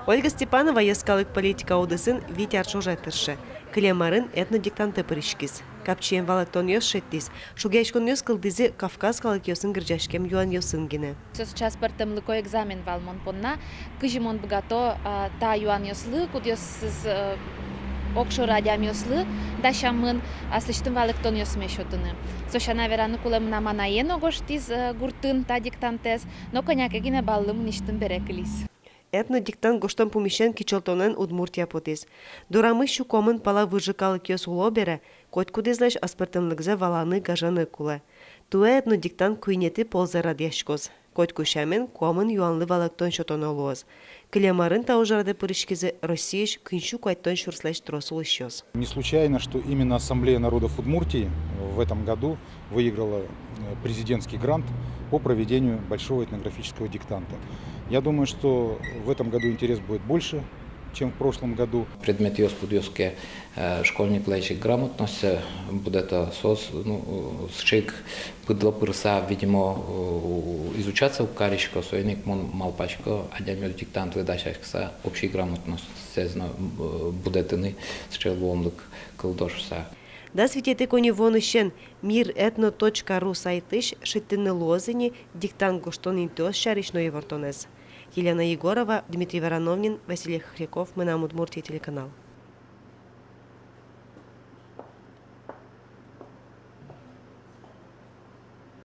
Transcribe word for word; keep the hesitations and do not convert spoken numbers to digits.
Ольга Степанова йӧскалык политика удысын вить ар ӵоже тырше. Кылем арын этнодиктантэ пыриськиз. Капчиен валэктонъёс шедьтӥз, шугъяськонъёс кылдӥзы Кавказ калыкъёсын герӟаськем юанъёсын гинэ. Со сыӵе аспӧртэмлыко экзамен вал мон понна, кызьы мон быгато, а, та юанъёслы, кудъёсыз, э, огшоры адямиослы дасямын, аслэсьтым валэктонъёсме сётыны. Со сяна вераны кулэ, мынам анае но гожтӥз, э, гуртын та диктантэз, но кӧня ке гинэ баллы мынэсьтым бере кылиз. Этнодиктант гожтон пумысен кичӧлтонэн Удмуртия потӥз. Дорамы сю комын пала выжы калыкъёс уло бере, котькудӥзлэсь аспӧртэмлыкзэ валаны, гажаны кулэ. Туэ этнодиктант куинетӥ ползэ радъяськоз. Котьку сямен, куамын юанлы валэктон сётоно луоз. Кылем арын та ужрадэ пыриськизы Россиысь куинь сю куатьтон сюрслэсь трос улӥсьёс. Не случайно, что именно Ассамблея народов Удмуртии в этом году выиграла, э, президентский грант по проведению большого этнографического диктанта. Я думаю, что в этом году интерес будет больше, чем в прошлом году. Предметъёс, кудъёсыз ке, э, школьниклэсь грамотностьсэ будэто, соос, ну, э, сыӵе ик пыдло пырыса, видимо, э, изучаться уг карисько, соин ик мон малпасько, адямиос диктантлы дасяськыса общей грамотностьсэс но, э, будэтыны сыӵе луонлык кылдоз шуыса. Дас витетӥ коньывуонысен мир этно точка ру сайтысь шедьтыны луоз ини диктант гожтон интыос сярысь но ивортонэз. Елена Егорова, Дмитрий Вороновнин, Василий Хохряков, «Мынам Удмуртие» телеканал.